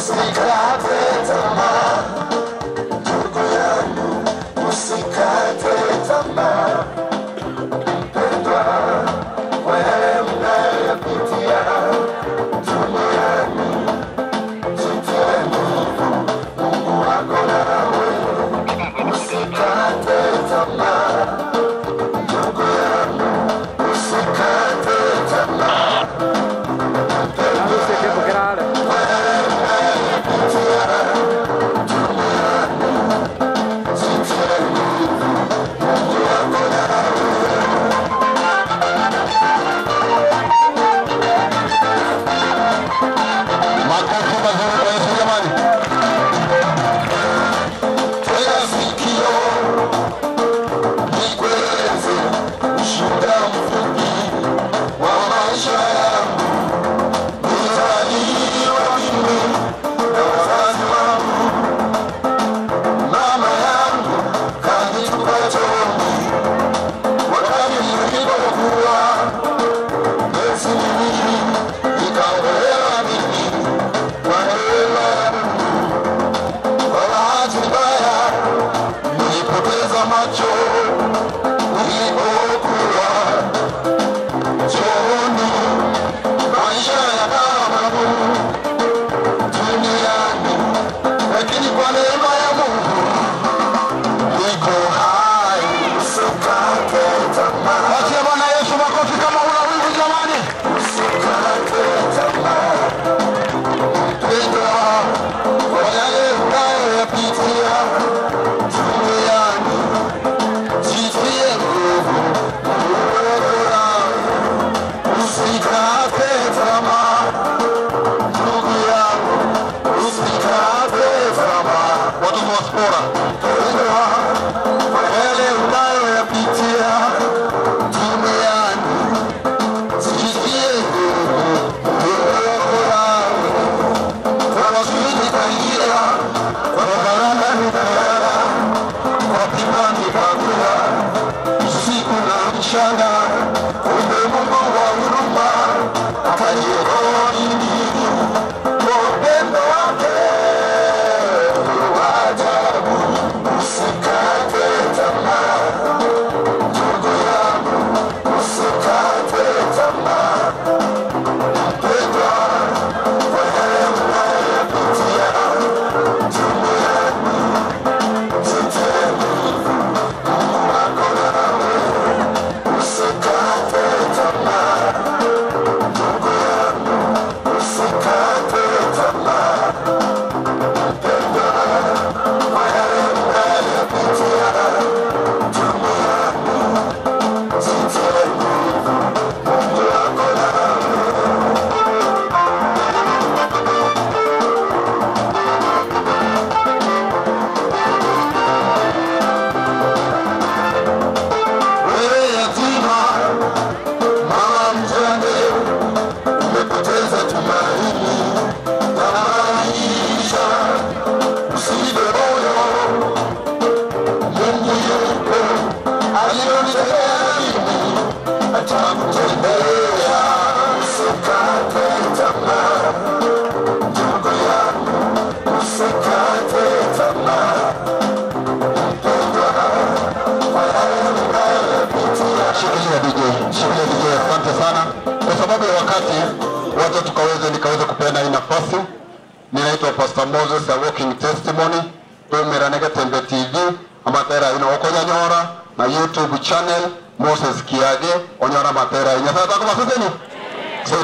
Usikate tamaa, ndugu yangu, usikate tamaa. Mpendwa, kwa yale mnayoyapitia duniani, jitie nguvu, Mungu wako nawe. Usikate tamaa, ndugu yangu, usikate tamaa. Makofi mazuri kwa Yesu jamani. Tega sikio nikueleze ushuhuda mfupi wa maisha yangu. Nilizaliwa mimi na wazazi wangu, mama yangu kanitupa chooni wakati nilipokuwa miezi miwili, nikaolewa mimi kwa neema ya Mungu. Kwa bahati mbaya nilipoteza macho nilipokuwa chooni. Maisha yakawa magumu duniani, lakini kwa neema ya Mungu niko hai. Usikate tamaa, Patia Bwana Yesu makofi kama una wivu jamani. usikate tamaa, mpendwa, kwa yale unayoyapitia duniani, jitie nguvu, Mungu wako nawe. Usikate tamaa, ndugu yangu, usikate tamaa. Watoto wa Spora. Mpendwa, kwa yale unayoyapitia duniani, jitie nguvu, Mungu wako nawe. Kwa mazuri nitaingia, kwa baraka nitalala, kwa pipa nitakula, usiku na mchana. Kumbe Mungu wa huruma ataniokoa mimi kwa upendo wake wa ajabu. Usikate tamaa, ndugu yangu, usikate tamaa. Mpendwa, kwa yale unayoyapitia duniani, jitie nguvu, Mungu wako nawe. Usikate tamaa, ndugu yangu, usikate tamaa. Mpendwa, kwa yale unayoyapitia duniani, jitie nguvu, Mungu wako nawe. Wewe yatima, mama mjane, umepoteza tumaini la maisha. Usife moyo, Mungu yupo, alilonitendea mimi atakutendea. Usikate tamaa, ndugu yangu, usikate tamaa. Mpendwa, kwa yale unayoyapitia Shikilia DJ, shikilia DJ, asante sana. Kwa sababu ya wakati, wacha tukaweze nikaweze kupeana hii nafasi. Ninaitwa Pastor Moses a Walking Testimony, tumeranege Tembe TV amatera ino okonyanyora na YouTube channel Moses Kiage onyora matera inya. Sasa takubasiseni. So,